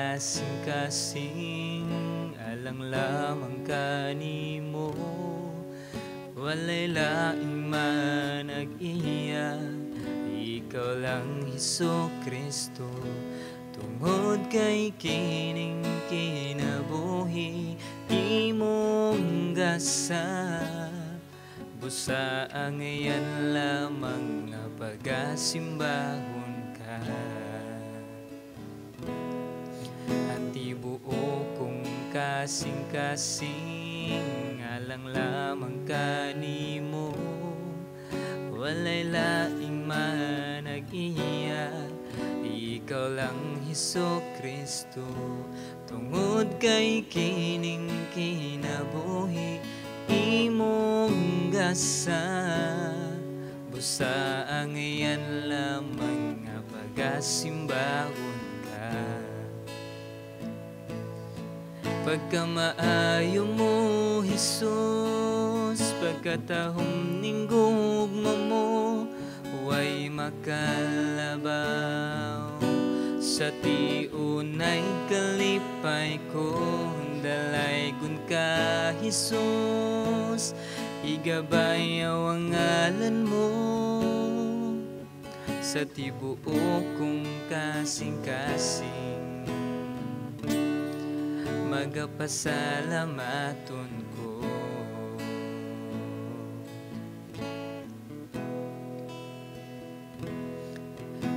Kasing-kasing alang lamang kanimo, walay laing manag-iya, ikaw lang, Hesus Kristo. Tungod kay kining kinabuhi imong gasa, busa ang yan lamang nga pagasimbahon ka. Ang tibuok kong kasing-kasing alang lamang kanimo, walay laing manag-iya, ikaw lang, Hesus Kristo. Tungod kay kining kinabuhi imong gasa, busa ang iyan lamang nga pagasimbahon ka. Pagkamaayo mo, Hesus, pagkatahom ning gugma mo, way makalabaw. Sa tiunay kalipay ko, dalaygon ka, Hesus, igabayaw ang ngalan mo. Sa tibuok kong kasing-kasing, magapasalamaton ko.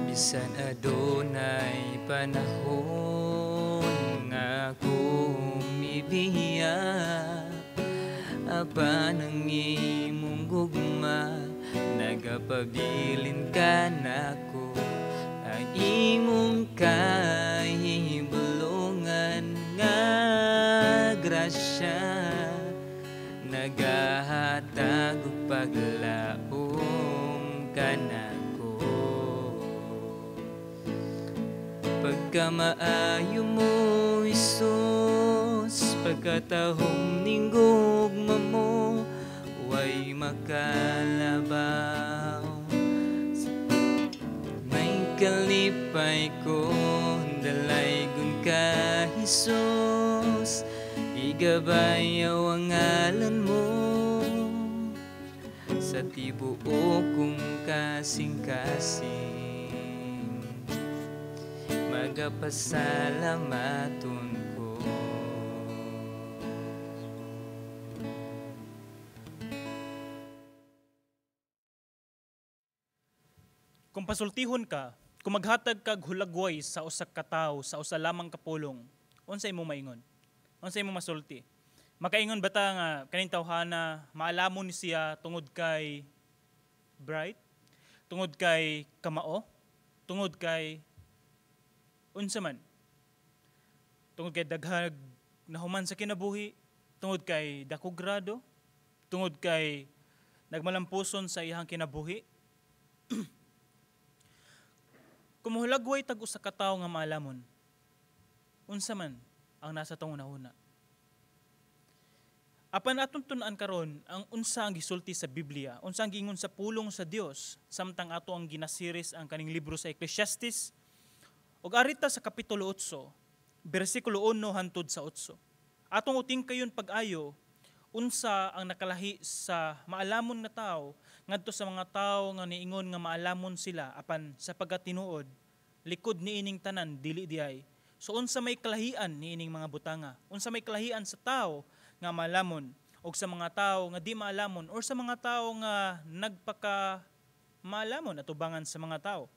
Bisan adunay panahon nga kumibiya, apan ang imong gugma nagapabilin ka nako. Ang imong kahibulungan nga grasya nagahatag og paglaom kanako. Pagkamaayo mo, Hesus, pagkatahom ning gugma mo, way makalabaw. May kalipay ko, dalaygon ka, Hesus, igabayaw ang ngalan mo. Sa tibuok kong kasing-kasing, magapasalamaton ko. Kung pasultihon ka, kung maghatag kag hulagway sa usa ka tawo sa usa lamang ka pulong, unsa imong maingon? Unsa imong masulti? Makaingon ba ta nga kaning tawhana maalamon ni siya tungod kay bright, tungod kay kamao, tungod kay unsa man? Tungod kay daghag nahuman sa kinabuhi, tungod kay dakog grado, tungod kay nagmalampuson sa iyang kinabuhi. Kung mohulagway tag usa ka tawo nga maalamon, unsa man ang nasa tong una-una? Apan atong tun-an karon ang unsa ang gisulti sa Biblia, unsa ang giingon sa pulong sa Dios samtang ato ang ginasiris ang kaning libro sa Ecclesiastes. Ug arita sa kapitulo 8, bersikulo 1 hantod sa 8. Atong uting kayon pag-ayo unsa ang nakalahi sa maalamon nga tawo ngadto sa mga tawo nga niingon nga maalamon sila apan sa pagkatinuod likod niining tanan dili diay. So unsa may kalahian niining mga butanga? Unsa may kalahian sa tawo nga maalamon og sa mga tawo nga di maalamon or sa mga tawo nga nagpaka maalamon atubangan sa mga tawo?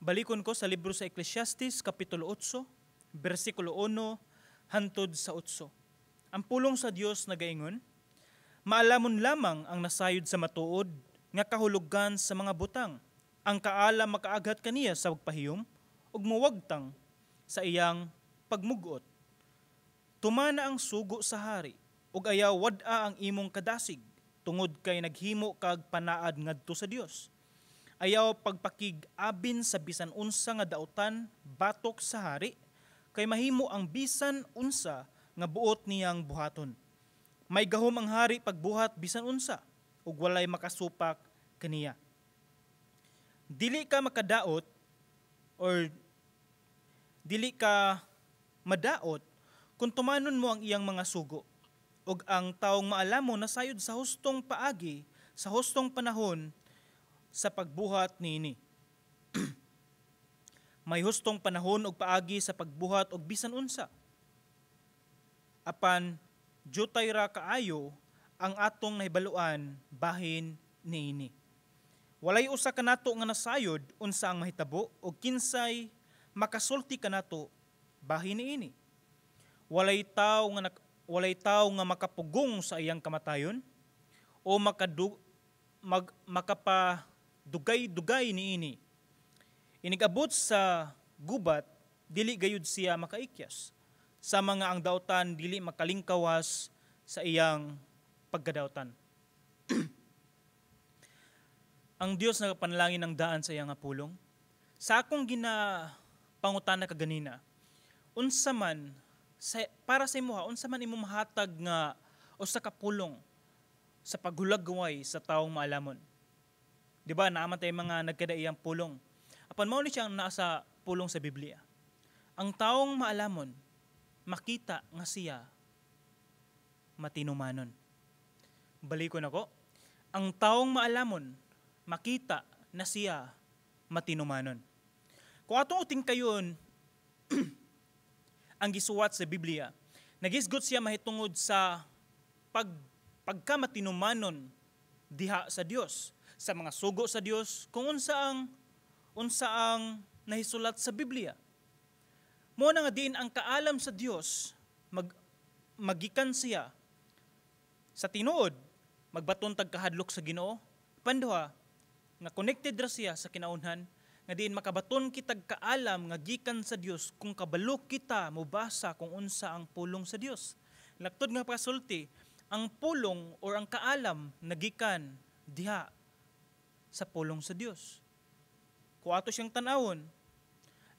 Balikon ko sa libro sa Ecclesiastes kapitulo 8, bersikulo 1 hantod sa 8. Ang pulong sa Dios nagaingon, maalamon lamang ang nasayod sa matuod nga kahulugan sa mga butang. Ang kaalam makaaghat kaniya sa pagpahiyom ug mowagtang sa iyang pagmugot. Tumana ang sugo sa hari ug ayaw wad-a ang imong kadasig tungod kay naghimo kag panaad ngadto sa Dios. Ayaw pagpakig-abin sa bisan unsa nga dautan batok sa hari kay mahimo ang bisan unsa nga buot niyang buhaton. May gahom ang hari pagbuhat bisan unsa ug walay makasupak kaniya. Dili ka makadaot or Dili ka madaot kung tumanon mo ang iyang mga sugo. Ug ang taong maalamon nasayod sa hustong paagi sa hustong panahon sa pagbuhat niini. May hustong panahon ug paagi sa pagbuhat og bisan unsa. Apan jutay ra kaayo ang atong nahibaluan bahin niini. Walay usa kanato nga nasayod unsa ang mahitabo o kinsay makasulti kanato bahin niini. Walay tawo nga makapugong sa iyang kamatayon o makapadugay-dugay niini. Inigabot sa gubat, dili gayud siya makaikyas. Sa mga ang dautan dili makalingkawas sa iyang pagkadautan. Ang Dios nagapanalangin ng daan sa iyang pulong. Sa akong ginapangutana kaganina, unsa man para sa imuha, unsa man imong mahatag nga usa ka pulong sa paghulagway sa taong maalamon? Di ba, naa man tay mga nagkadaiyang pulong. Apan mao ni siyang naa sa pulong sa Biblia. Ang taong maalamon, makita nga siya matinumanon. Balikon ako. Ang taong maalamon, makita na siya matinumanon. Kung atong uting kayon ang gisuwat sa Biblia, nagisgot siya mahitungod sa pagkamatinumanon diha sa Dios, sa mga sugo sa Dios, kung unsa ang nahisulat sa Biblia. Mao na nga diin ang kaalam sa Dios magikan siya sa tinuod, magbaton tag kahadlok sa Ginoo. Panduha nga connected ra siya sa kinaunhan nga diin makabaton kitag kaalam nga gikan sa Dios kung kabalo kita mobasa kung unsa ang pulong sa Dios. Laktod nga pasulti, ang pulong or ang kaalam nagikan diha sa pulong sa Dios. Kung ato siyang tan-awon,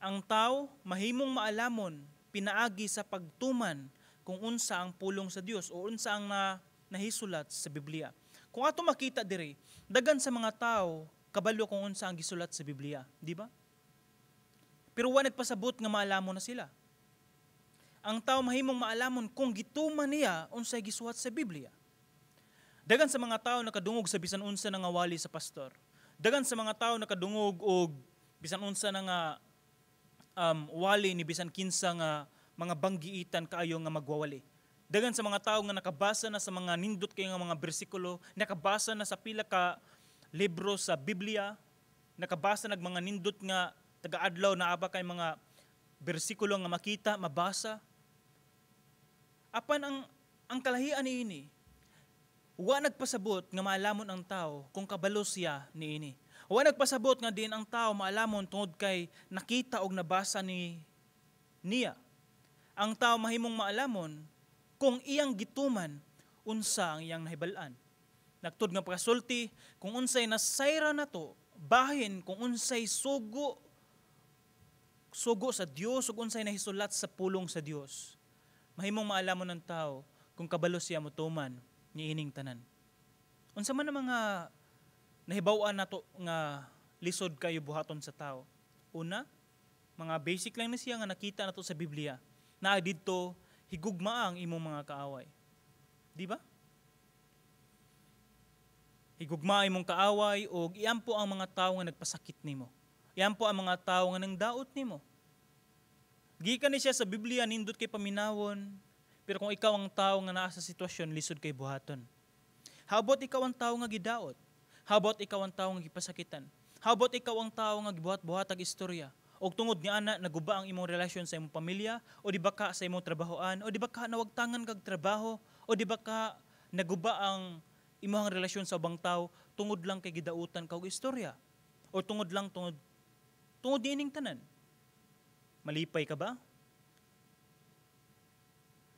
ang tao mahimong maalamon pinaagi sa pagtuman kung unsa ang pulong sa Dios o unsa ang nahisulat sa Biblia. Kung ato makita diri, dagan sa mga tao kabalo kung unsa ang gisulat sa Biblia, di ba? Pero wa nagpasabot nga maalamon na sila. Ang tao mahimong maalamon kung gituman niya unsay gisulat sa Biblia. Dagan sa mga tao nakadungog sa bisan unsa na nga wali sa pastor. Dagan sa mga tao nakadungog og bisan unsa na nga wali ni bisan kinsa nga mga banggiitan kaayo nga magwawali. Dagan sa mga tao nga nakabasa na sa mga nindot kay nga mga bersikulo, nakabasa na sa pila ka libro sa Biblia, nakabasa nag mga nindot nga taga-adlaw na aba kay mga bersikulo nga makita, mabasa. Apan ang kalahian niini, wa nagpasabot nga maalamon ang tao kung kabalo siya niini. Wa nagpasabot nga din ang tao maalamon tungod kay nakita og nabasa ni niya. Ang tao mahimong maalamon kung iyang gituman unsa ang iyang nahibal-an. Nagtud nga pagkasulti kung unsay nasayra nato bahin kung unsay sugo sugo sa Dios ug unsay nahisulat sa pulong sa Dios. Mahimong maalamon ng tao kung kabalo siya motuman niining tanan. Unsa man ang mga nahibaw-an nato nga lisod kayo buhaton sa tao? Una, mga basic lang ni siya nga nakita nato sa Biblia. Naa didto, higugma ang imong mga kaaway. Di ba? Higugma ang imong kaaway og iampo ang mga tawo nga nagpasakit nimo. Iampo ang mga tawo nga nangdaot nimo. Gikan ni siya sa Biblia, nindot kay paminawon, pero kung ikaw ang tao nga naa sa sitwasyon, lisod kay buhaton. How about ikaw ang tao nga gidaot? How about ikaw ang tao nga gipasakitan? How about ikaw ang tao nga gibuhat-buhat ag istorya? Og tungod nga ana naguba ang imong relasyon sa imong pamilya, o di ba ka sa imong trabahoan, o di ba ka nawagtangan kag trabaho, o di ba ka naguba ang imong relasyon sa ubang tao tungod lang kay gidautan ka og istorya, o tungod lang tungod tungod niining tanan? Malipay ka ba?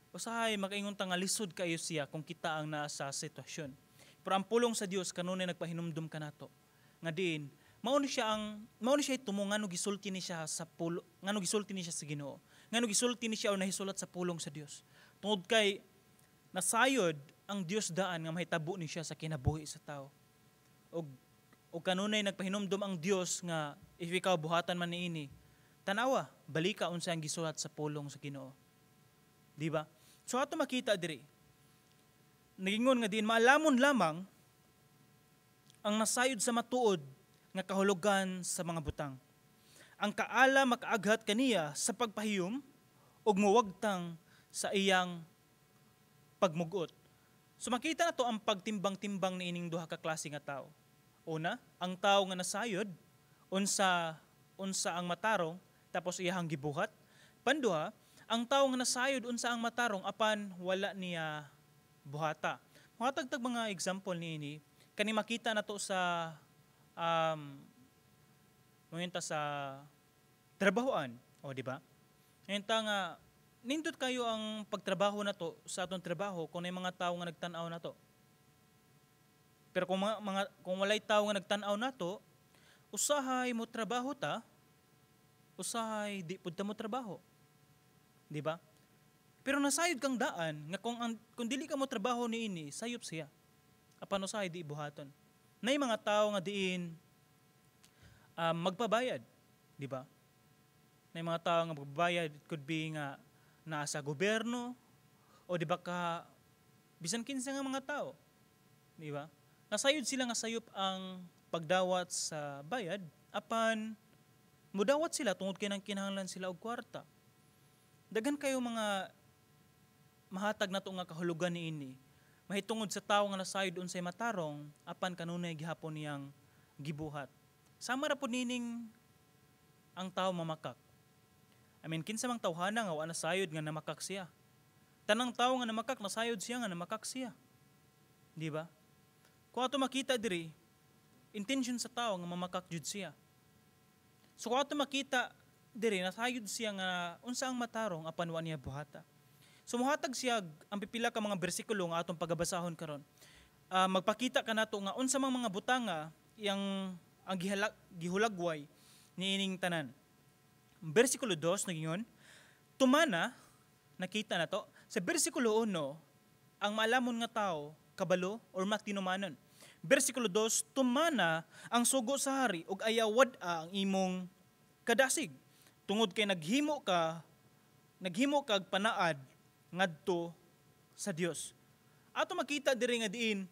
Usahay makaingon ta nga lisod kayo siya kung kita ang nasa sitwasyon. Pero ang pulong sa Dios kanunay nagpahinumdum kanato nga diin mao ni siya tumo ngano gisulti ni siya sa pulo, ngano gisulti ni siya sa Ginoo, ngano gisulti ni siya o nahisulat sa pulong sa Dios. Tungod kay nasayod ang Dios daan nga mahitabo ni siya sa kinabuhi sa tao. Og kanunay nagpahinumdum ang Dios nga if ikaw buhatan man niini, Tanawa, balika unsa ang gisulat sa pulong sa Ginoo. Di ba? So ato makita diri. Nagingon nga diin maalamon lamang ang nasayod sa matuod nga kahulugan sa mga butang. Ang kaala makaaghat kaniya sa pagpahiyom ug muwagtang sa iyang pagmugot. So makita na to ang pagtimbang-timbang ni ining duha ka klase nga tao. Una, ang tao nga nasayod unsa unsa ang matarong tapos iyahang gibuhat. Panduha, ang tao nga nasayod unsa ang matarong apan wala niya buhata. Muhatag tag mga example niini kani makita nato sa ngayon ta sa trabahoan, o di ba? Ngayon ta nga nindot kayo ang pagtrabaho nato sa atong trabaho kung may mga tao nga nagtan-aw nato. Pero kung mga kung walay tao nga nagtan-aw nato, usahay mo trabaho ta, usahay di pud ta mo trabaho. Di ba? Pero nasayod kang daan nga kung dili ka mo trabaho niini, sayop siya. Apan usahay di buhaton. Nay mga tao nga diin magpabayad, di ba? Nay mga tao nga magpabayad, it could be nga naa sa gobyerno o di ba ka bisan kinsa nga mga tao, di ba? Nasayod sila nga sayop ang pagdawat sa bayad apan mudawat sila tungod kay nang kinahanglan sila og kwarta. Daghan kayo mga mahatag nato nga kahulugan niini mahitungod sa tawo nga nasayod unsay matarong apan kanunay gihapon niyang gibuhat. Sama ra pud nining ang tao mamakak. I mean, kinsa mang tawhana nga wa nasayod nga namakak siya? Tanang tao nga namakak, nasayod siya nga namakak siya. Di ba? Kung ato makita diri, intention sa tao nga mamakak jud siya. So kung ato makita diri, nasayod siya nga unsa ang matarong apan wa niya buhata. So muhatag siya ang pipila ka mga bersikulo nga atong pagabasahon karon. Magpakita ka nato nga unsa mang mga butanga yang ang gihulagway niining tanan. Bersikulo 2 nagingon, tumana, nakita na to, sa bersikulo 1, ang maalamon nga tao, kabalo or matinumanon. Bersikulo 2, tumana ang sugo sa hari ug ayaw wad-a ang imong kadasig. Tungod kay naghimo kag panaad ngadto sa Dios. Ato makita diri nga diin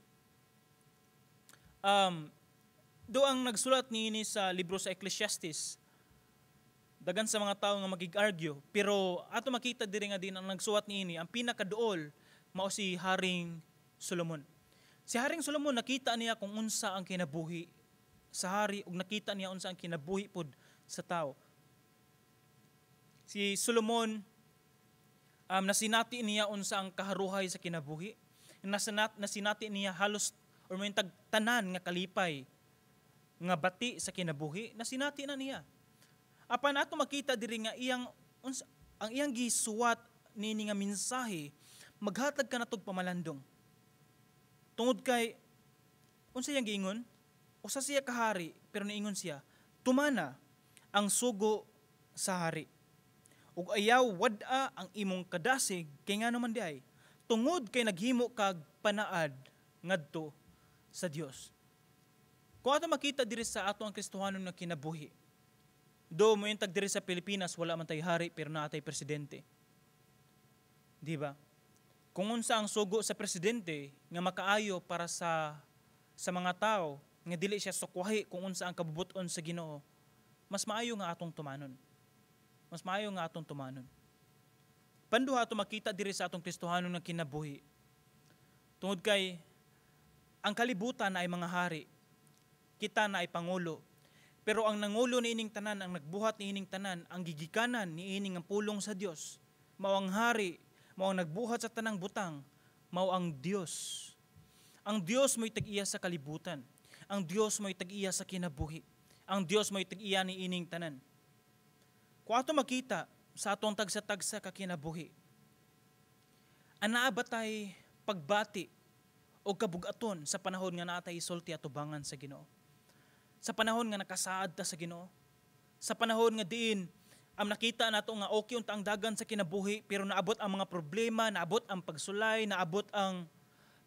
do ang nagsulat niini sa libro sa Ecclesiastes, dagan sa mga tao nga magig-argue, pero ato makita diri nga din ang nagsuwat niini, ang pinakaduol mao si Haring Solomon. Si Haring Solomon, nakita niya kung unsa ang kinabuhi sa hari ug nakita niya unsa ang kinabuhi pod sa tao. Si Solomon, nasinati niya unsa ang kaharuhay sa kinabuhi. Nasinati niya halos or may tanan nga kalipay nga bati sa kinabuhi, nasinati na niya. Apan ato makita diri nga iyang unsa, ang iyang gisuwat niini nga mensahe maghatag ka natog pamalandong. Tungod kay unsa iyang giingon? Usa siya kahari pero niingon siya, tumana ang sugo sa hari. Ug ayaw wad-a ang imong kadasig kay ngano man diay, tungod kay naghimo kag panaad ngadto sa Dios. Kung ato makita diri sa ato ang Kristohanon nga kinabuhi, do mo tag diri sa Pilipinas wala man tay hari pero naa tay presidente. Di ba? Kung unsa ang sugo sa presidente nga makaayo para sa mga tao nga dili siya sukwahi kung unsa ang kabubuton sa Ginoo, mas maayo nga atong tumanon. Mas maayo nga atong tumanon. Panduha ato makita diri sa atong Kristohanon nga kinabuhi. Tungod kay ang kalibutan na ay mga hari, kita na ay pangulo. Pero ang nangulo ni ining tanan, ang nagbuhat ni ining tanan, ang gigikanan ni ining ang pulong sa Dios, mao ang hari, mao ang nagbuhat sa tanang butang, mao ang Dios. Ang Dios mo'y tag-iya sa kalibutan. Ang Dios mo'y tag-iya sa kinabuhi. Ang Dios mo'y tag-iya ni ining tanan. Kung ato makita sa atong tagsa-tagsa ka kinabuhi, anaa ba tay pagbati o kabugaton sa panahon nga naa tay isulti atubangan sa Ginoo? Sa panahon nga nakasaad ta sa Ginoo? Sa panahon nga diin ang nakita nato nga okay unta ang dagan sa kinabuhi pero naabot ang mga problema, naabot ang pagsulay, naabot ang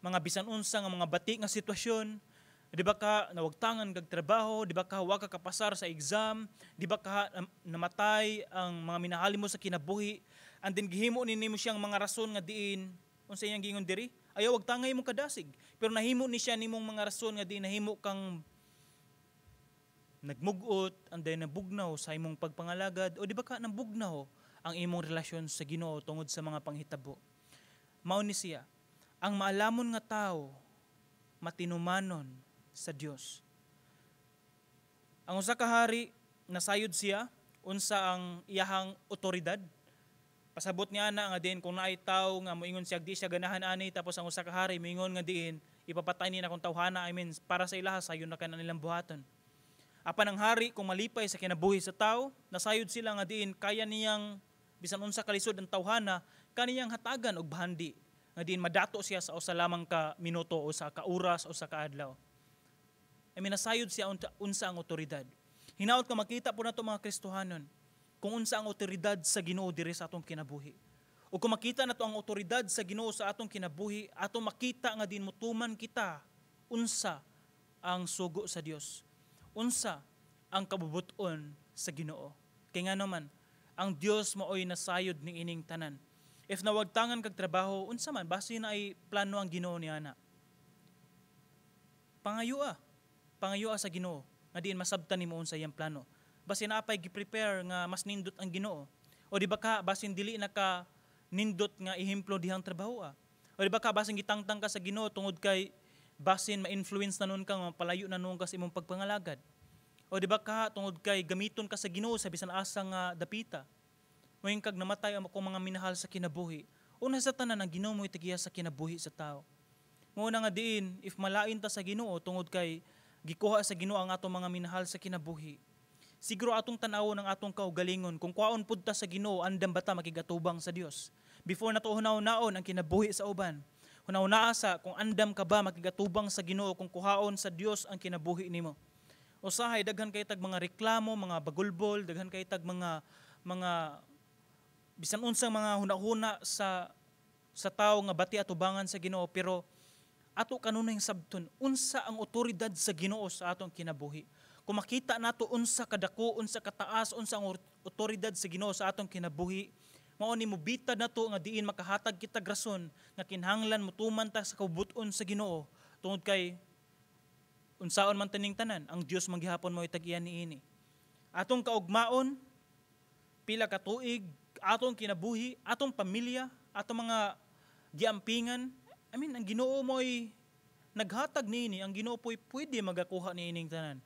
mga bisan unsa nga mga bati nga sitwasyon, Di ba ka nawagtangan kag trabaho, di ba ka wa ka kapasar sa exam, di ba ka namatay ang mga minahal mo sa kinabuhi, and then gihimo ni nimo siyang mga rason nga diin unsa iyang giingon diri? Ayaw wagtangay imong kadasig. Pero nahimo ni siya nimong mga rason nga diin nahimo kang nagmugot and then nabugnaw sa imong pagpangalagad, o di ba ka nabugnaw ang imong relasyon sa Ginoo tungod sa mga panghitabo. Mao ni siya ang maalamon nga tao, matinumanon sa Dios. Ang usa ka hari, nasayod siya unsa ang iyahang otoridad. Pasabot niya na nga diin kung naay tawo nga moingon siya di siya ganahan ani, tapos ang usa ka hari moingon nga diin ipapatay ni na kung tawhana, I mean, para sa ilaha sayon na kanan nilang buhaton. Apan ang hari, kung malipay sa kinabuhi sa tao, nasayod sila nga diin kaya niyang bisan unsa kalisod ang tawhana, kaniyang hatagan og bahandi nga diin madato siya sa usa lamang ka minuto o sa ka oras o sa kaadlaw. I mean, nasayod siya unsa ang otoridad. Hinaot ka makita po nato, mga Kristohanon, kung unsa ang otoridad sa Ginoo diri sa atong kinabuhi. O kung makita nato ang otoridad sa Ginoo sa atong kinabuhi, ato makita nga din mutuman kita unsa ang sugo sa Dios. Unsa ang kabubuton sa Ginoo. Kay nga naman, ang Dios maoy nasayod ni ining tanan. If nawagtangan kag trabaho, unsa man, base na ay plano ang Ginoo ni ana. Pangayua. Pangayua sa Ginoo nga diin masabtan nimo unsa iyang plano. Basin apay gi-prepare nga mas nindot ang Ginoo. O di ba ka basin dili na ka nindot nga ehemplo dihang trabaho ah. O di ba ka basin gitangtang ka sa Ginoo tungod kay basin ma-influence na nun ka, mapalayo na nun ka sa imong pagpangalagad. O di ba ka tungod kay gamiton ka sa Ginoo sa bisan asa nga dapita. Moingon kag namatay ang akong mga minahal sa kinabuhi. Una sa tanan, ang Ginoo mo'y tigiya sa kinabuhi sa tao. Mao na nga diin if malain ta sa Ginoo tungod kay gikuha sa Ginoo ang atong mga minahal sa kinabuhi, siguro atong tan-awon ang atong kaugalingon. Kung kuwaon pud ta sa Ginoo, andam ba ta makigatubang sa Dios? Before nato hunaw-naon ang kinabuhi sa uban, hunaw-naa sa kung andam ka ba makigatubang sa Ginoo kung kuhaon sa Dios ang kinabuhi nimo. Usahay daghan kay tag mga reklamo, mga bagulbol, daghan kay tag mga bisan unsang mga hunahuna sa tawo nga bati atubangan sa Ginoo, pero ato kanunay sabton unsa ang otoridad sa Ginoo sa atong kinabuhi. Kung makita nato unsa kadako, unsa kataas, unsa ang otoridad sa Ginoo sa atong kinabuhi, mao ni mobitad nato nga diin makahatag kita rason nga kinahanglan motuman ta sa kabubut-on sa Ginoo tungod kay unsaon man taning tanan, ang Dios man gihapon mo itag-iyan niini. Atong kaugmaon, pila ka tuig, atong kinabuhi, atong pamilya, atong mga giampingan, I mean, ang Ginoo mo'y naghatag niini, ang Ginoo po'y pwede magakuha niining tanan.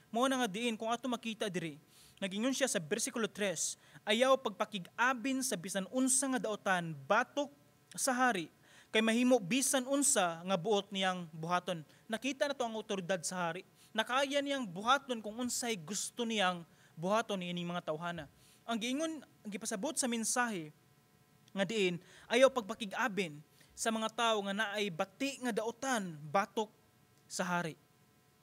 Mao na nga diin kung ato makita diri, nagingon siya sa bersikulo 3, ayaw pagpakig-abin sa bisan unsa nga daotan batok sa hari, kay mahimo bisan unsa nga buot niyang buhaton. Nakita na to ang otoridad sa hari. Nakaya niyang buhaton kung unsay gusto niyang buhaton niining mga tawhana. Ang giingon, ang gipasabot sa mensahe nga diin, ayaw pagpakig-abin sa mga tawo nga naay bati nga daotan batok sa hari.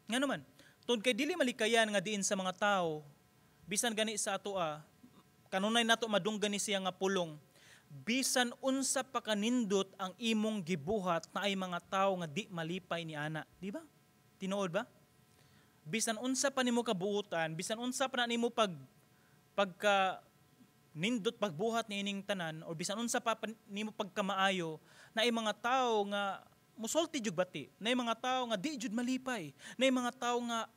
Nga naman, tungod kay dili malikayan nga diin sa mga tao, bisan gani sa atoa, kanunay nato madunggan ni siya nga pulong, bisan unsa pa kanindot ang imong gibuhat, naay mga tao nga di malipay ni ana. Di ba? Tinuod ba? Bisan unsa pa nimo kabuutan, bisan unsa pa na nimo pagka nindot pagbuhat ni ining tanan, or bisan unsa pa nimo pagkamaayo, naay mga tao nga musulti jud bati, naay mga tao nga di jud malipay, naay mga tao nga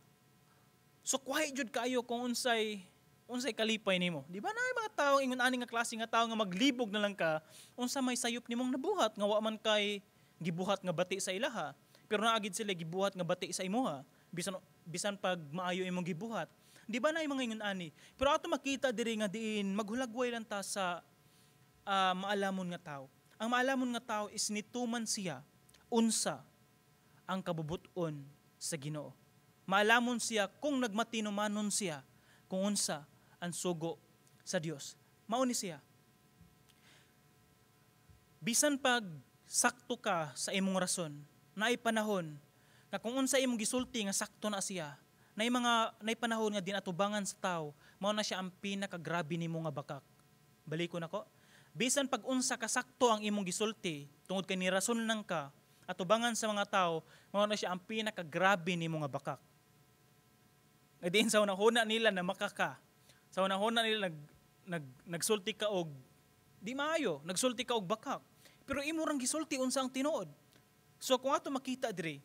sukwahi jud kaayo kung unsay unsay kalipay nimo. Di ba naay mga tao ingon ani nga klase nga tao nga maglibog na lang ka unsa may sayop nimong nabuhat nga wa man kay gibuhat nga bati sa ilaha, pero naagid sila gibuhat nga bati sa imuha bisan bisan pag maayo imong gibuhat. Di ba naay mga ingon ani? Pero ato makita diri nga diin maghulagway lang ta sa maalamon nga tao. Ang maalamon nga tao is nituman siya unsa ang kabubuton sa Ginoo. Maalamon siya kung nagmatinumanon siya kung unsa ang sugo sa Dios. Mao ni siya. Bisan pag sakto ka sa imong rason, naay panahon nga kung unsa imong gisulti nga sakto na siya, naay panahon nga dinatubangan sa tao, mao na siya ang pinakagrabe nimo nga bakak. Balikon nako. Bisan pag unsa ka sakto ang imong gisulti, tungod kay nirason lang ka, atubangan sa mga tao, mao na siya ang pinakagrabe nimo nga bakak. Nga diin sa hunahuna nila na makaka. Sa hunahuna nila nagsulti ka og di maayo, nagsulti ka og bakak. Pero imo rang gisulti unsa ang tinuod. So kung ato makita diri,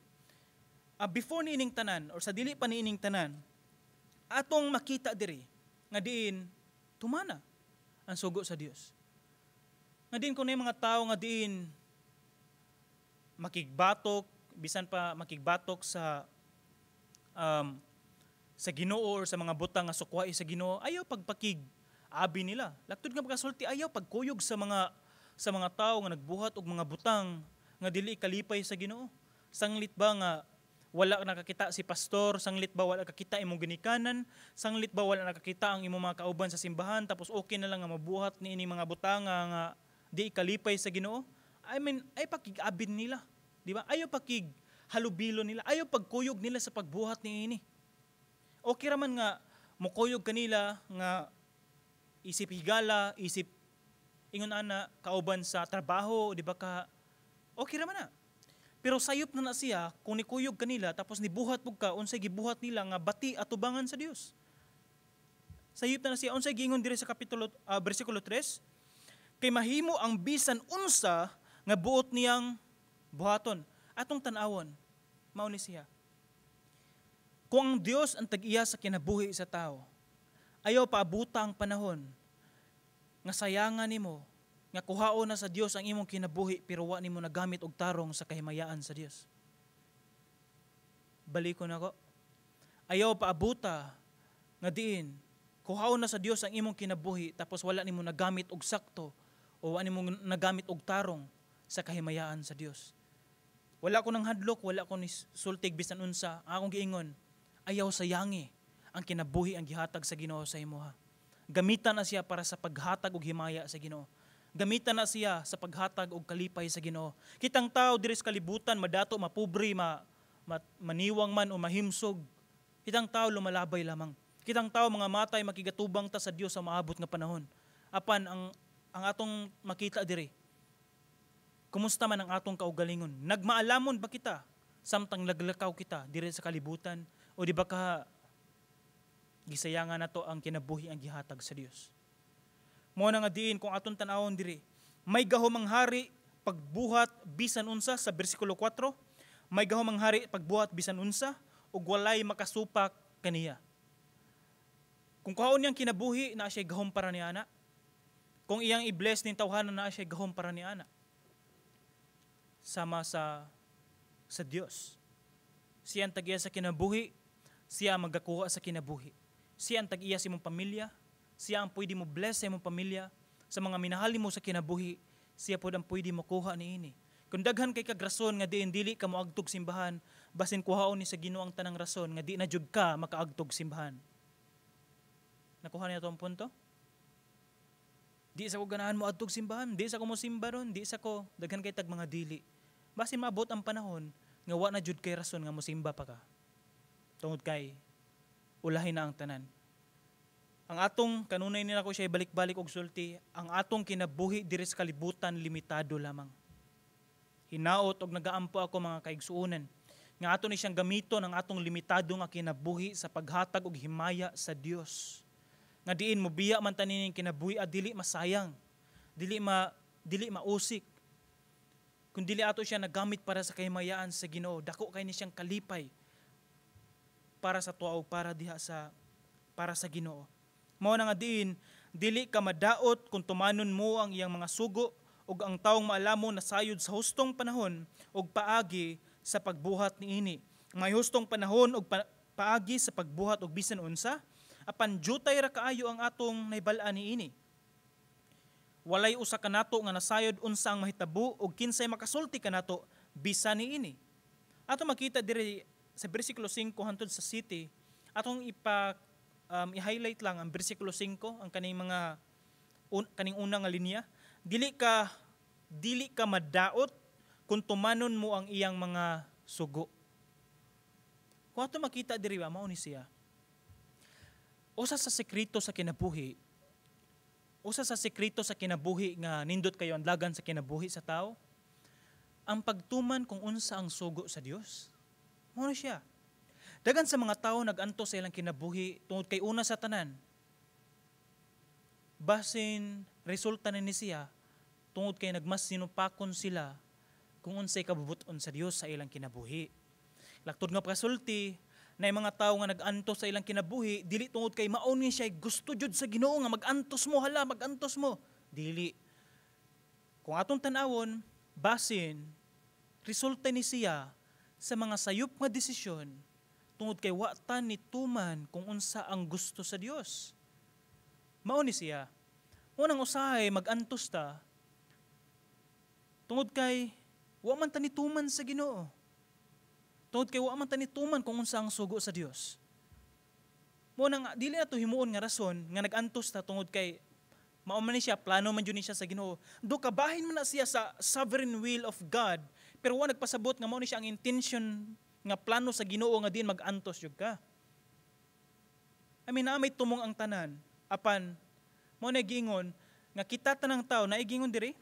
before niining tanan or sa dili pa niining tanan, atong makita diri nga diin tumana ang sugo sa Dios. Nga diin kung mga tao nga diin makigbatok, bisan pa makigbatok sa Ginoo or sa mga butang nga sukwai sa Ginoo, ayaw pagpakig abi nila. Laktod nga pagkasulti, ayaw pagkuyog sa mga tao nga nagbuhat og mga butang nga dili kalipay sa Ginoo. Sanglit ba nga wala nakakita si pastor, sanglit ba wala nakakita imong ginikanan, sanglit ba wala nakakita ang imong mga kauban sa simbahan, tapos okay na lang nga mabuhat ni ini mga butang nga di kalipay sa Ginoo? I mean, ay pakig-abin nila, di ba? Ayaw pakig halubilo nila, ayaw pagkuyog nila sa pagbuhat ni ini. Okay raman nga mukuyog kanila nga isip higala, isip ingon ana kauban sa trabaho, di ba ka? Okay raman na. Pero sayop na na siya kung nikuyog kanila tapos nibuhat pug ka unsay gibuhat nila nga bati atubangan sa Dios. Sayop na na siya unsay giingon diri sa kapitulo bersikulo 3, kay mahimo ang bisan unsa nga buot niyang buhaton. Atong tan-awon, mao ni siya. Kung ang Dios ang tag-iya sa kinabuhi sa tao, ayaw paabuta ang panahon nga sayangan nimo nga kuhaon na sa Dios ang imong kinabuhi pero wa nimo nagamit og tarong sa kahimayaan sa Dios. Balikon nako. Ayaw paabuta nga diin kuhaon na sa Dios ang imong kinabuhi tapos wala nimo nagamit og sakto o wa nimo nagamit og tarong sa kahimayaan sa Dios. Wala ko nang hadlok, wala ko ni sultig bisan unsa. Ang akong giingon, ayaw sayangi ang kinabuhi ang gihatag sa Ginoo sa imuha. Gamitan na siya para sa paghatag og himaya sa Ginoo. Gamitan na siya sa paghatag og kalipay sa Ginoo. Kitang tao diri sa kalibutan, madato, mapobre, maniwang man o mahimsog. Kitang tao lumalabay lamang. Kitang tao mga matay, makigatubang ta sa Dios sa maabot nga panahon. Apan ang atong makita diri, kumusta man ang atong kaugalingon? Nagmaalamon ba kita samtang naglakaw kita diri sa kalibutan, o di ba ka gisayangan nato ang kinabuhi ang gihatag sa Dios? Mo na nga diin kung atong tan-awon diri, may gahom ang hari pagbuhat bisan unsa sa bersikulo 4, may gahom ang hari pagbuhat bisan unsa ug walay makasupak kaniya. Kung kuhaon niyang kinabuhi, naa siya gahom para ni ana. Kung iyang i-bless ning tawhana, naa siya gahom para ni ana. Sama sa Dios. Siya ang tag-iya sa kinabuhi, siya ang magakuha sa kinabuhi. Siya ang tag-iya sa imong pamilya, siya ang pwede mo bless sa imong pamilya, sa mga minahal mo sa kinabuhi, siya pod ang pwede makuha niini. Kung daghan kay kag rason nga diin dili ka moagtog simbahan, basin kuhaon ni sa Ginoo ang tanang rason nga di na jud ka makaagtog simbahan. Nakuha niya itong punto? Di sa ko ganahan mo adtog simbahan, di sa ko mo simba ron, di sa ko daghan kay tag mga dili. Basin maabot ang panahon nga wa na jud kay rason nga mosimba pa ka. Tungod kay ulahin na ang tanan. Ang atong kanunay nila ko siya balik-balik og sulti, ang atong kinabuhi diri sa kalibutan limitado lamang. Hinaot og nagaampo ako, mga kaigsuonan, nga ato ni siyang gamiton ang atong limitado nga kinabuhi sa paghatag og himaya sa Dios. Nga diin mo biya man tanin kinabuhi at dili masayang, dili mausik. Kung dili ato siya nagamit para sa kahimayaan sa Ginoo, dako kay ni siyang kalipay para sa tuwa o para diha sa para sa Ginoo. Mao na nga diin dili ka madaot kung tumanon mo ang iyang mga sugo ug ang taong maalamon nasayod sa hustong panahon ug paagi sa pagbuhat niini. May hustong panahon ug paagi sa pagbuhat og bisan unsa, apan jutay ra kaayo ang atong nahibal-an niini. Walay usa kanato nga nasayod unsa ang mahitabo ug kinsay makasulti kanato bisan niini. Ato makita diri sa bersikulo 5 hantod sa 7, atong i-highlight lang ang bersikulo 5, ang kaning mga kaning una nga linya. Dili ka madaot kung tumanon mo ang iyang mga sugo. Kung ato makita diri ba, mao ni siya. Usa sa sekreto sa kinabuhi, usa sa sekreto sa kinabuhi nga nindot kayo ang lagan sa kinabuhi sa tao. Ang pagtuman kung unsa ang sugo sa Dios. Mao na siya. Daghan sa mga tao nag-antos sa ilang kinabuhi tungod kay, una sa tanan, basin resulta na ni siya tungod kay nagmas sinupakon sila kung unsay kabubut-on sa Dios sa ilang kinabuhi. Laktod nga pagkasulti, na mga tao nga nag-antos sa ilang kinabuhi dili tungod kay mao ni siya gusto jud sa Ginoo nga mag-antos mo, hala, mag-antos mo. Dili. Kung atong tan-awon, basin resulta ni siya sa mga sayop nga desisyon tungod kay wa ta ni tuman kung unsa ang gusto sa Dios. Mao ni siya. Unang usahay mag-antos ta tungod kay wa man ta ni tuman sa Ginoo. Tungod kay wa man ta ni tuman kung unsa ang sugo sa Dios. Mao na nga dili na to himuon nga rason nga nag-antos ta tungod kay mao man ni siya, plano man jud ni siya sa Ginoo. Do kabahin man na siya sa sovereign will of God, pero wa nagpasabot nga mao ni siya ang intention nga plano sa Ginoo nga din mag-antos jud ka. I mean, naa may tumong ang tanan, apan mao na giingon nga kita tanang tao na giingon diri,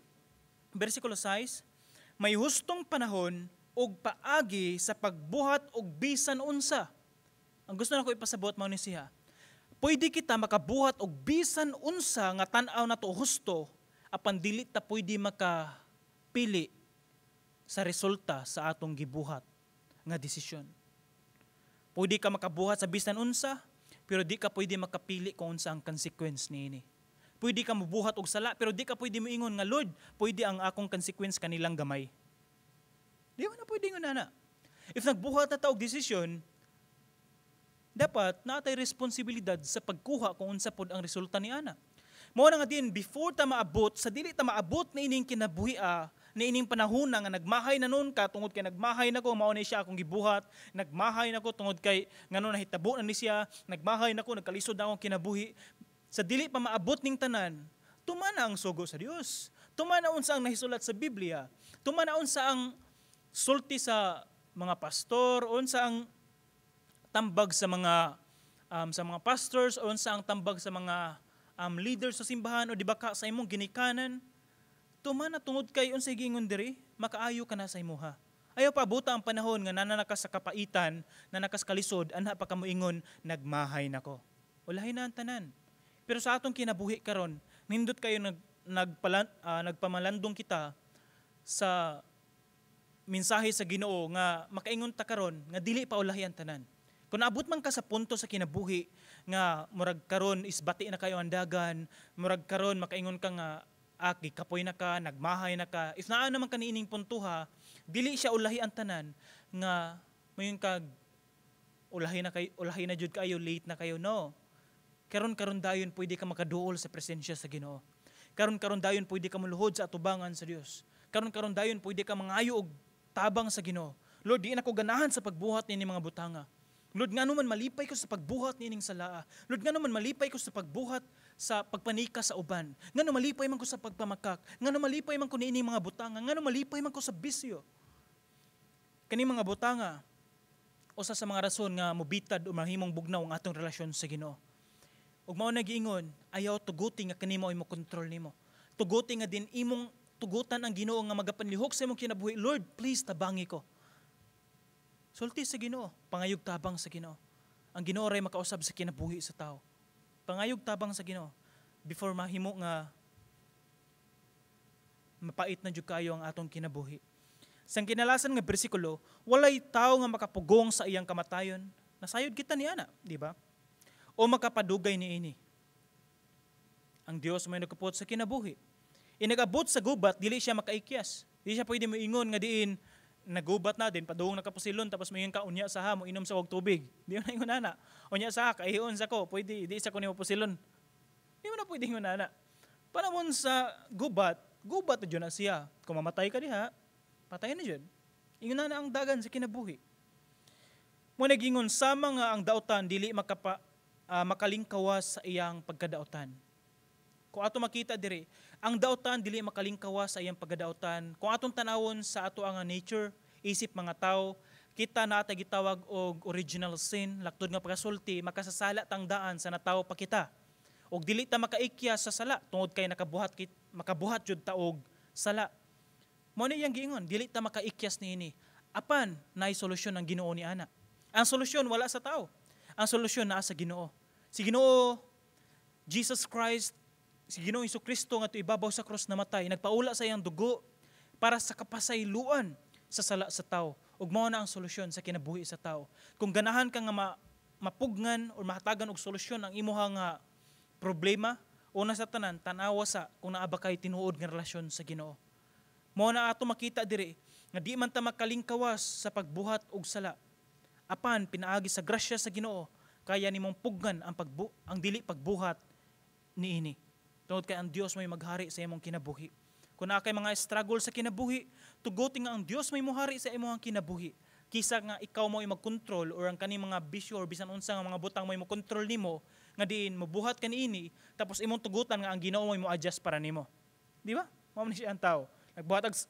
versikulo 6, may hustong panahon og paagi sa pagbuhat og bisan unsa. Ang gusto nako ipasabot, mao ni siya. Pwede kita makabuhat og bisan unsa nga tan-aw nato husto, apan dili ta pwede makapili sa resulta sa atong gibuhat nga desisyon. Pwede ka makabuhat sa bisan unsa, pero di ka pwede makapili kung unsa ang consequence niini. Pwede ka mobuhat og sala, pero di ka pwede moingon nga, "Lord, pwede ang akong consequence kanilang gamay." Di ba na pwede nga nana? If nagbuhat na ta og desisyon, dapat naa tay responsibilidad sa pagkuha kung unsa pod ang resulta ni ana. Mao na nga din before ta maabot sa dili ta maabot na ining kinabuhi na ining panahon nga nagmahay na nun ka tungod kay nagmahay na ko, mao ni siya akong gibuhat, nagmahay na ko tungod kay ngano nahitabo na ni siya, nagmahay na ko, nagkalisod na akong kinabuhi. Sa dili pa maabot ning tanan, tumana ang sugo sa Dios. Tumana unsa ang nahisulat sa Biblia. Tumana unsa ang sulti sa mga pastor, unsa ang tambag sa mga pastors, unsa ang tambag sa mga leaders sa simbahan o di ba ka sa imong ginikanan. Tumana tungod kay unsay giingon diri, makaayo ka na sa imuha. Ayaw pa abuta ang panahon nga nana ka sa kapaitan, na nakas kalisod, anha pa ka moingon, "Nagmahay nako." Ulahi na ang tanan. Pero sa atong kinabuhi karon, nindot kayo nagpamalandong kita sa mensahe sa Ginoo nga makaingon ta karon nga dili pa ulahi ang tanan. Kung naabot man ka sa punto sa kinabuhi nga murag karon is bati na kayo ang dagan, murag karon makaingon ka nga kapoy na ka, nagmahay na ka. If naa naman ka niining puntuha, dili siya ulahi ang tanan nga moingon kag ulahi na kay, ulahi na jud kayo, late na kayo, no. Karon karon dayon pwede ka makaduol sa presensya sa Ginoo. Karon karon dayon pwede ka muluhod sa atubangan sa Dios. Karon karon dayon pwede ka mangayo og tabang sa Ginoo. "Lord, di na ko ganahan sa pagbuhat niini mga butanga. Lord, ngano man malipay ko sa pagbuhat niining salaa? Lord, ngano man malipay ko sa pagbuhat sa pagpanika sa uban? Ngano malipay man ko sa pagpamakak? Ngano malipay man ko niining mga butanga? Ngano malipay man ko sa bisyo?" Kani mga butanga usa sa mga rason nga mobitad o mahimong bugnaw ang atong relasyon sa Ginoo. Ug mao na giingon, ayaw tuguti nga kani mo kontrol nimo. Tuguti nga din imong tugutan ang Ginoo nga magapanlihok sa imong kinabuhi. "Lord, please tabangi ko." Sulti sa Ginoo, pangayog tabang sa Ginoo. Ang Ginoo ray makausab sa kinabuhi sa tao. Pangayog tabang sa Ginoo before mahimo nga mapait na jud kayo ang atong kinabuhi. Sa kinalasan nga bersikulo, walay tao nga makapugong sa iyang kamatayon. Nasayod kita ni ana, di ba? O makapadugay ni ini. Ang Dios may nagkupot sa kinabuhi. Inagabot sa gubat, dili siya makaikyas. Di siya pwede moingon nga diin nagubat na din, padung nakapusilon, tapos moingon ka, "Unya sa ha, mo inom sa og tubig." Di mo na ingon ana. "Unya sa ha, kaihion sa ko, pwede, di sa ko nimo pusilon." Di mo na pwede ingon ana. Panahon sa gubat, gubat na jud na siya. Kung mamatay ka diha, patay na jud. Ingon na ang dagan sa kinabuhi. Mo nagingon sama nga ang dautan dili makalingkawas sa iyang pagkadautan. Kung ato makita diri, ang dautan dili makalingkawas sa iyang pagkadautan. Kung atong tanawon sa ato ang nature, isip mga tao, kita na ata gitawag og original sin, laktod nga pagkasulti, makasasala tang daan sa natawo pa kita. Og dili ta makaikya sa sala tungod kay nakabuhat makabuhat jud ta og sala. Mao ni iyang giingon, dili ta makaikyas niini. Apan naay solusyon ang Ginoo ni ana. Ang solusyon wala sa tao. Ang solusyon naa sa Ginoo. Si Ginoo Jesus Christ, si Ginoo Kristo nga ibabaw sa krus namatay, nagpaula sa iyang dugo para sa kapasayloan sa sala sa tao. Ug mao na ang solusyon sa kinabuhi sa tao. Kung ganahan ka nga mapugnan o mahatagan og solusyon ang imuha nga problema, una sa tanan, tan-awa sa kung naa ba kay tinuod nga relasyon sa Ginoo. Mao na ato makita diri nga di man ta makalingkawas sa pagbuhat og sala. Apan pinaagi sa grasya sa Ginoo, kaya nimong pugnan ang dili pagbuhat niini. Tungod kay ang Dios may maghari sa imong kinabuhi. Kung naa kay mga struggle sa kinabuhi, tuguti nga ang Dios may mohari sa imong kinabuhi. Kisa nga ikaw mo ay magkontrol or ang kaning mga bisyo or bisan unsa nga mga butang mo mo kontrol nimo nga diin mobuhat ka niini, tapos imong tugutan nga ang Ginoo mo mo adjust para nimo. Di ba? Mao man siya ang tao.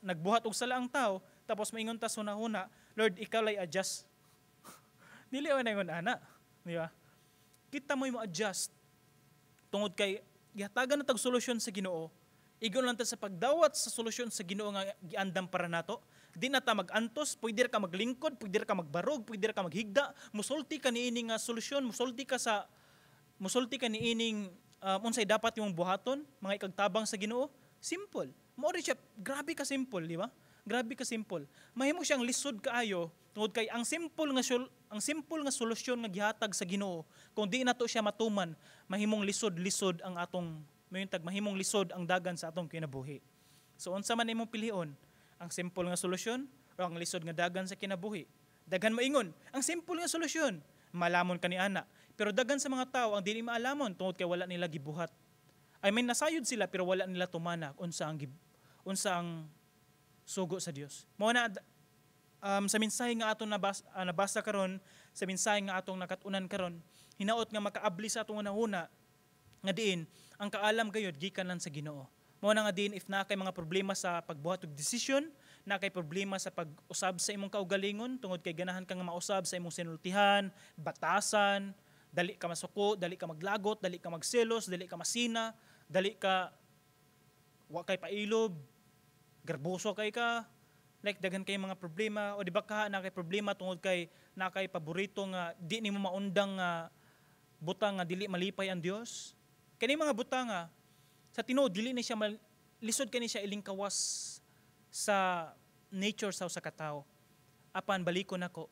Nagbuhat og sala ang tao, tapos maingon ta hunahuna, "Lord, ikaw lay adjust." Dili man ingon ana, di ba? Kita mo adjust tungod kay gihatagan na tag solusyon sa Ginoo. Igon lang ta sa pagdawat sa solusyon sa Ginoo nga giandam para nato. Di na ta magantos, pwede ra ka maglingkod, pwede ra ka magbarog, pwede ra ka maghigda, musulti ka niini nga solusyon, musulti ka niining unsay dapat imong buhaton, mga ikagtabang sa Ginoo. Simple. Mao rin siya, grabe ka simple, di ba? Grabe ka simple. Mahimo siyang lisod kaayo tungod kay ang simple nga solusyon nga gihatag sa Ginoo, kung di nato siya matuman, mahimong lisod-lisod ang atong mayuntag, mahimong lisod ang dagan sa atong kinabuhi. So unsa man imong pilion, ang simple nga solusyon o ang lisod nga dagan sa kinabuhi? Daghan moingon, ang simple nga solusyon, malamon ka ni ana. Pero daghan sa mga tao ang dili maalamon tungod kay wala nila gibuhat. I mean, nasayod sila pero wala nila tumana unsa ang sugo sa Dios. Mao na sa mensahe nga atong nabasa karon, sa mensahe nga atong nakat-unan karon, hinaot nga makaabli sa atong hunahuna nga diin ang kaalam gayud gikan lang sa Ginoo. Mao na nga diin if naa kay mga problema sa pagbuhat og desisyon, naa kay problema sa pag-usab sa imong kaugalingon tungod kay ganahan ka nga mausab sa imong sinultihan, batasan, dali ka masuko, dali ka maglagot, dali ka magselos, dali ka masina, dali ka wa kay pailob, garboso kay ka, like daghan kay mga problema, o di ba ka naa kay problema tungod kay naa kay paborito nga di nimo maundang nga butang nga dili malipay ang Dios. Kani mga butang nga sa tinuod dili ni siya lisod kani siya ilingkawas sa nature sa usa ka tawo. Apan balikon nako,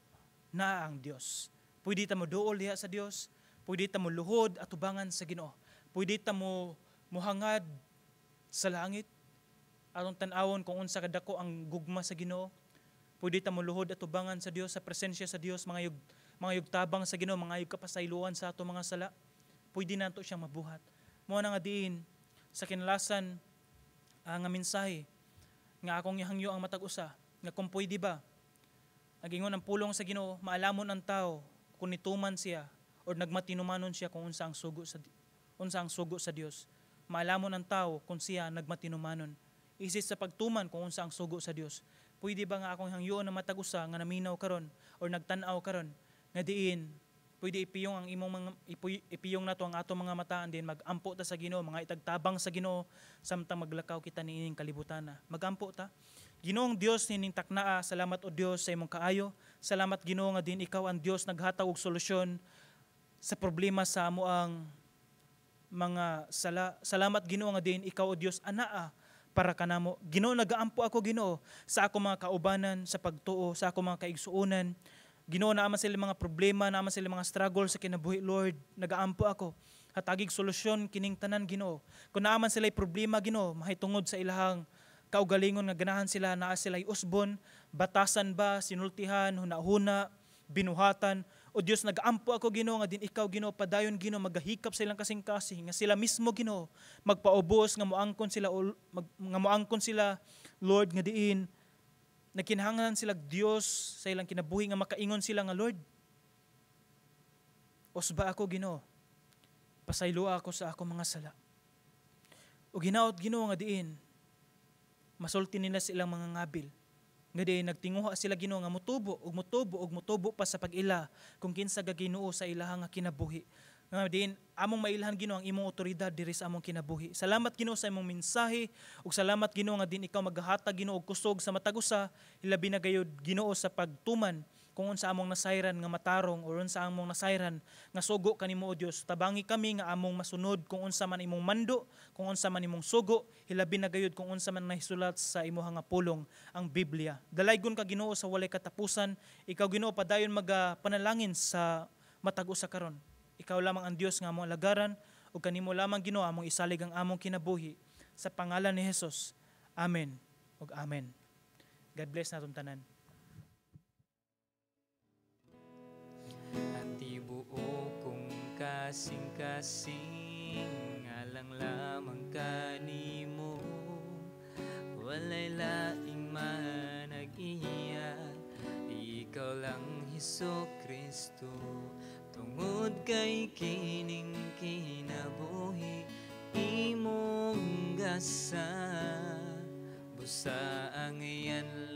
naa ang Dios. Pwede ta mo duol diha sa Dios, pwede ta mo luhod atubangan sa Ginoo. Pwede ta mo muhangad sa langit atong tan-awon kung unsa kadako ang gugma sa Ginoo. Pwede ta mo luhod atubangan sa Dios, sa presensya sa Dios, mga yugtabang sa Ginoo, mga yug kapasayloan sa ato mga sala. Pwede nato siyang mabuhat. Mao na nga diin sa kinalasan nga mensahe nga akong ihangyo ang matag usa nga kung pwede ba, nagingon ang pulong sa Ginoo, maalamon ang tao kung nituman siya or nagmatinumanon siya kung unsa ang sugo sa Dios. Maalamon ang tao kung siya nagmatinumanon isis sa pagtuman kung unsa ang sugo sa Dios. Pwede ba nga akong hangyoon ang matag usa nga naminaw karon or nagtan-aw karon nga diin pwede ipiyong ang imong mga ipiyong nato ang atong mga mata and then magampo ta sa Ginoo, mga itagtabang sa Ginoo samtang maglakaw kita niining kalibutan na. Magampo ta. Ginoong Dios nining taknaa, salamat o Dios sa imong kaayo. Salamat, Ginoo, nga din ikaw ang Dios naghatag og solusyon sa problema sa amo ang mga sala. Salamat, Ginoo, nga din ikaw o Dios anaa para kanamo. Ginoo, nagaampo ako, Ginoo, sa ako mga kaubanan sa pagtuo, sa ako mga kaigsuonan. Ginoo, naa man sila mga problema, naa man sila mga struggle sa kinabuhi, Lord. Nagaampo ako. Hatagig solusyon kining tanan, Ginoo. Kung naa man sila problema, Ginoo, mahitungod sa ilahang kaugalingon nga ganahan sila naa sila usbon, batasan ba, sinultihan, hunahuna, binuhatan. O Dios, nagaampo ako, Ginoo, nga din ikaw, Ginoo, padayon, Ginoo, magahikap sa ilang kasing-kasing nga sila mismo, Ginoo, magpaubos nga moangkon sila nga moangkon sila, Lord, nga diin nagkinahanglan sila Dios sa ilang kinabuhi nga makaingon sila nga, "Lord, usba ako, Ginoo. Pasayloa ako sa akong mga sala." O ginaot, Ginoo, nga diin masulti nila sa ilang mga ngabil nga diin nagtinguha sila, Ginoo, nga mutubo ug mutubo ug mutubo pa sa pag-ila kung kinsa ga Ginoo sa ilahang nga kinabuhi. Nga diin among mailhan, Ginoo, ang imong otoridad diri sa among kinabuhi. Salamat, Ginoo, sa imong mensahe ug salamat, Ginoo, nga din ikaw magahatag, Ginoo, og kusog sa matag usa, hilabi na gayud, Ginoo, sa pagtuman kung unsa among nasayran nga matarong or unsa among nasayran nga sugo kanimo, o Dios. Tabangi kami nga among masunod kung unsa man imong mando, kung unsa man imong sugo, hilabi na gayud kung unsa man nahisulat sa imuha nga pulong, ang Biblia. Dalaygon ka, Ginoo, sa walay katapusan. Ikaw, Ginoo, padayon magapanalangin sa matag usa karon. Ikaw lamang ang Dios nga among alagaran ug kanimo lamang, Ginoo, among isalig ang among kinabuhi, sa pangalan ni Jesus. Amen ug amen. God bless naton tanan. At ibuo kong kasing-kasing, alang lamang kanimo. Walay laing manag-iya, ikaw lang, Hesus Kristo. Tungod kay kining kinabuhi imong gasa, busa ang yan.